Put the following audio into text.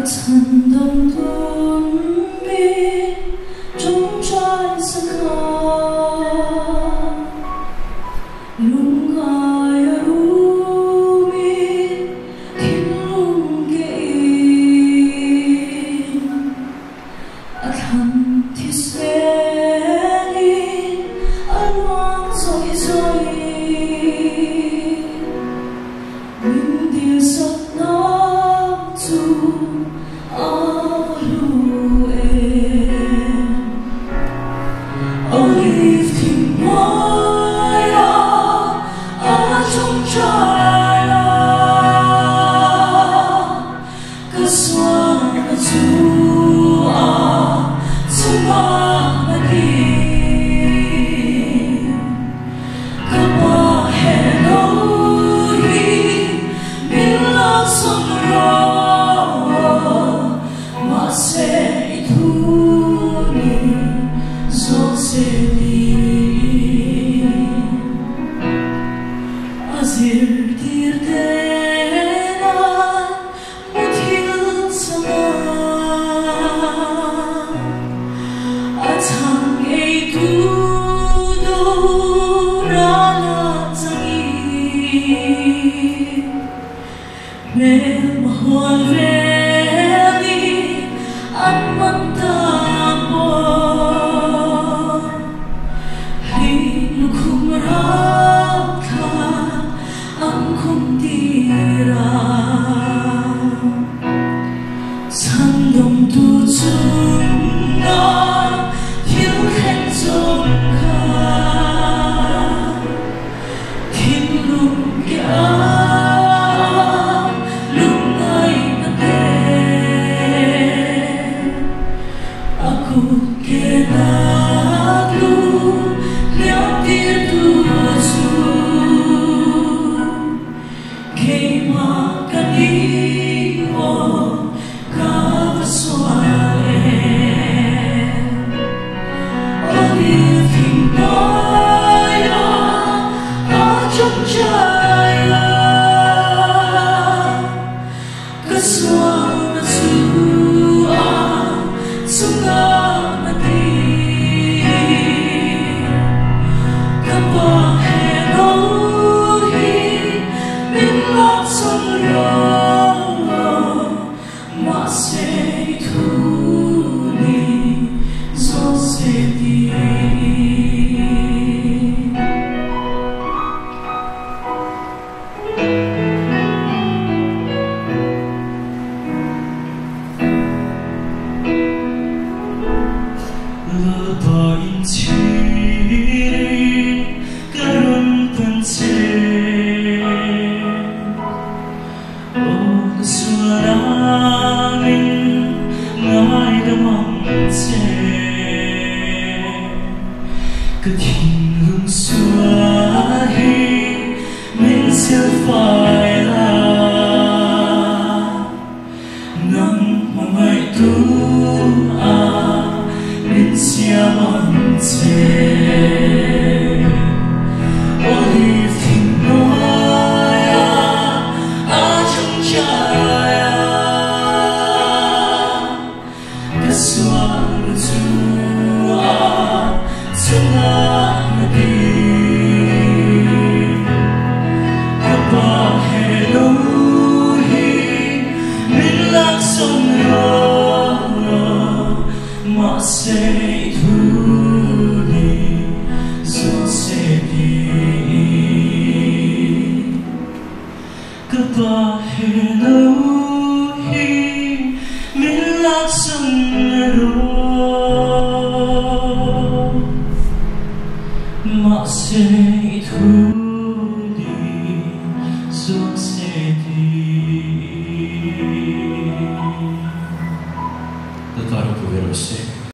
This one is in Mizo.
Ka chhandam tun mi tawngtai saka lungngai a rumin thinlung kein a thlan thisenin a luang zawih zawih min dilsak nak chu a va hlu em. Olive thing hnuaia a tawngtai a, ka sualna chu a chungah a ding. Ka pa he lo hi min laksak rawh, mahse i thu ni zawk se tiin. A zirtir tena muthilh changa a chhang eitu dur a la changin hmelma hual velin an man ta pawh hling lukhum rapthla an khum tir a. Chhandawmtu chunga thil thleng zawng kha thinlung ke a lungngaihna te a kut ke nak lu hliam tirtu chu keimah ka ni aw ka va sual em. Olive thing hnuaia a tawngtai a, ka sualna chu a chungah a ding. Ka pa he lo hi min laksak rawh, mahse i thu ni zawk se tiin. Lalpa inchhirin ka rawn pan che. Aw ka sualangin ngaidam ang che. Ka thinlung sual hi min silfai la. Nang hmangaihtu a min siam ang che. Olive thing hnuaia a tawngtai a, ka sualna chu a chungah a ding. Ka pa he lo hi min laksak rawh, mahse i thu ni zawk se tiin. Ka pa he lo hi min laksak rawh, mahse i thu